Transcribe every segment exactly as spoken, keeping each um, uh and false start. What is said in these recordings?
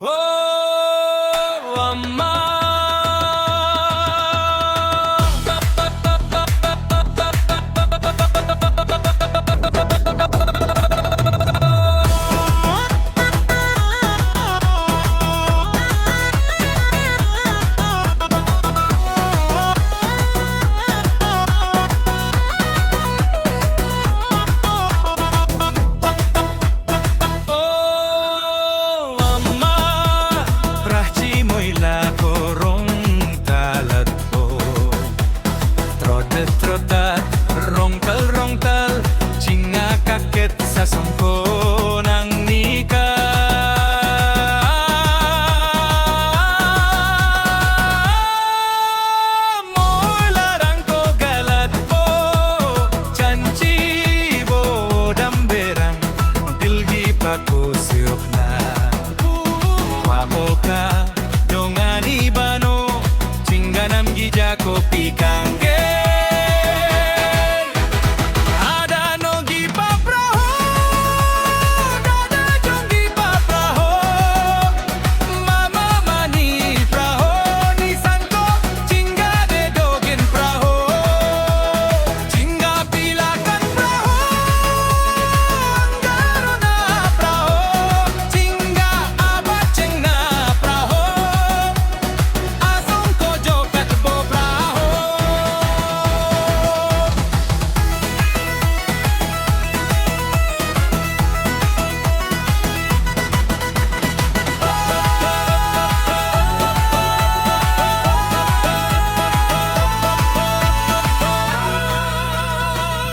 Oh, Amma. Oh, Amma, prah chi moi la ko rong talat bo. Trotet trotat, rong tal rong tal, chinga kaket sa song ko nang nika. Moi la rang ko galat bo, chan chi bo dam berang, dil gi pa ko siok na. Wa ko ka, dong ani bano, chinga nam gi ja ko pikang ke. Ada no gi pa praho, dada jong gi pa praho. Mama mani praho ni sanko, chinga de dogin praho. Chinga pilakan praho, anggarona praho. Chinga abachengna praho, asong ko jokat bo praho.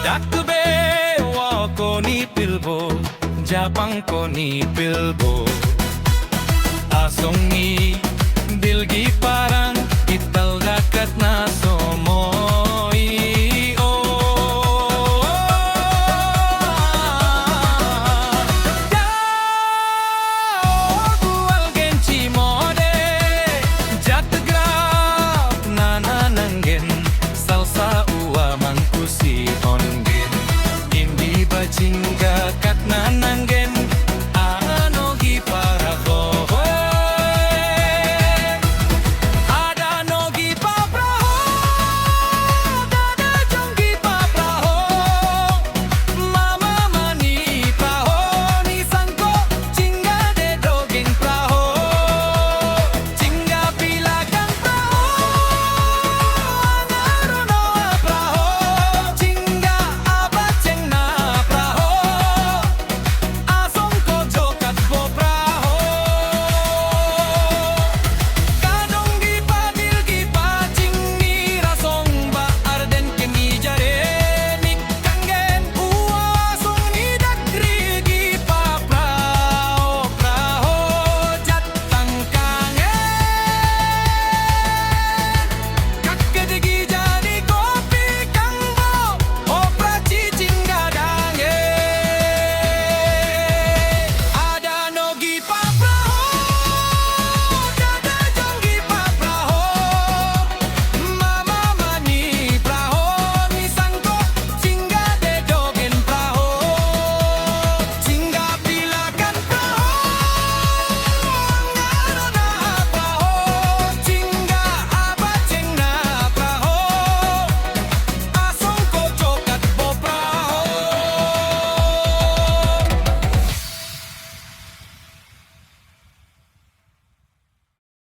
Dak be wa ko ni pilbo, japang ko ni pilbo. Asong ni